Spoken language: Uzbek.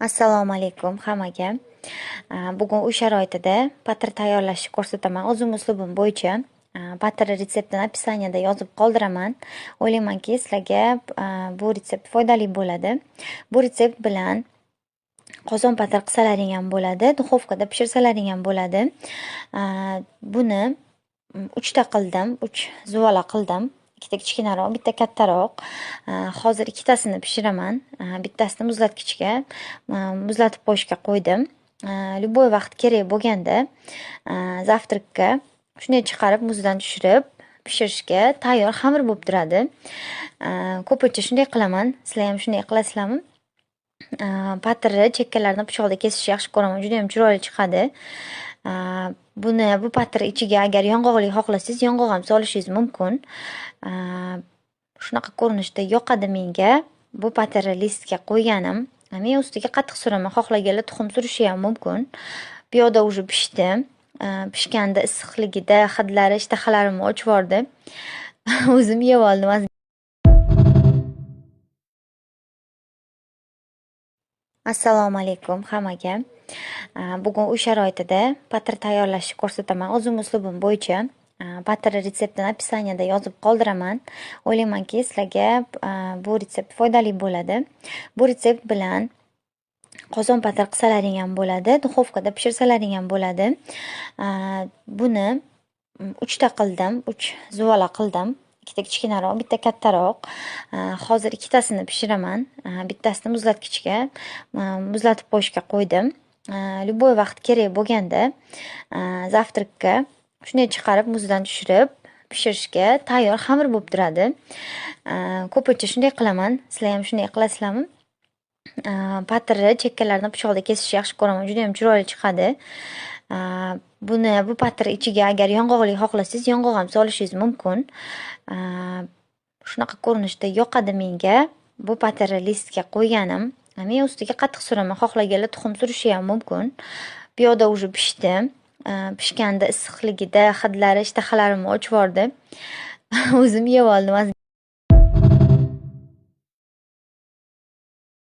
Assalomu alaykum hammaga. Bugun uy sharoitida patir tayyorlashni ko'rsataman. O'zim uslubim bo'yicha. Patir retseptini описаниеda yozib qoldiraman. O'ylaymanki, sizlarga bu retsept foydali bo'ladi. Bu retsept bilan qozon patir qilsalaring ham bo'ladi, duxovkada pishirsalaring ham bo'ladi. Buni 3 ta qildim, 3 zuvala qildim. Ikkita kichkinaroq, bitta kattaroq. Hozir ikkitasini pishiraman. Bittasini muzlatgichga muzlatib qo'yishga qo'ydim. Любой vaqt kerak bo'lganda завтрак ka shunday chiqarib muzdan tushirib pishirishga tayyor xamir bo'lib turadi. Ko'pincha shunday qilaman. Sizlar ham shunday qilasizlarmi? Patirni chekkalarini pichoqda kesishni yaxshi ko'raman. Juda ham chiroyli chiqadi. Buni bu patir ichiga agar yong'oqli xohlasangiz, yong'oq ham solishingiz mumkin. Shunaqa ko'rinishda yoqadi menga. Bu patirni listga qo'yganim. Men ustiga qatiq suraman. Xohlaganlar tuxum surishi ham mumkin. Bu yoqda уже pishdi. Pishganda issiqligida hidlari ishtahalarimni ochib yubordi. O'zim yeb oldim. Assalomu alaykum hammaga. Bugun uy sharoitida patir tayyorlashni ko'rsataman. O'zim uslubim bo'yicha. Patir retseptini описаниеda yozib qoldiraman. O'ylaymanki, sizlarga bu retsept foydali bo'ladi. Bu retsept bilan qozon patir qilsalaring ham bo'ladi, duxovkada pishirsalaring ham bo'ladi. Buni 3 ta qildim, 3 zuvala qildim. Ikkita kichkinaroq, bitta kattaroq. Hozir ikkitasini pishiraman. Bittasini muzlatgichga muzlatib qo'yishga qo'ydim. Любой vaqt kerak bo'lganda завтрак ka shunday chiqarib muzdan tushirib pishirishga tayyor xamir bo'lib turadi. Ko'pincha shunday qilaman. Sizlar ham shunday qilasizlarmi? Patirni chekkalarini pichoqda kesishni yaxshi ko'raman. Juda ham chiroyli chiqadi. Buni bu patir ichiga agar yong'oqli xohlasangiz, yong'oq ham solishingiz mumkin. Shunaqa ko'rinishda yoqadi menga. Bu patirni listga qo'yganim. Men ustiga qatiq suraman. Xohlaganlar tuxum surishi ham mumkin. Bu yoqda уже pishdi. Pishganda issiqligida hidlari ishtahalarimni ochib yubordi. O'zim yeb oldim.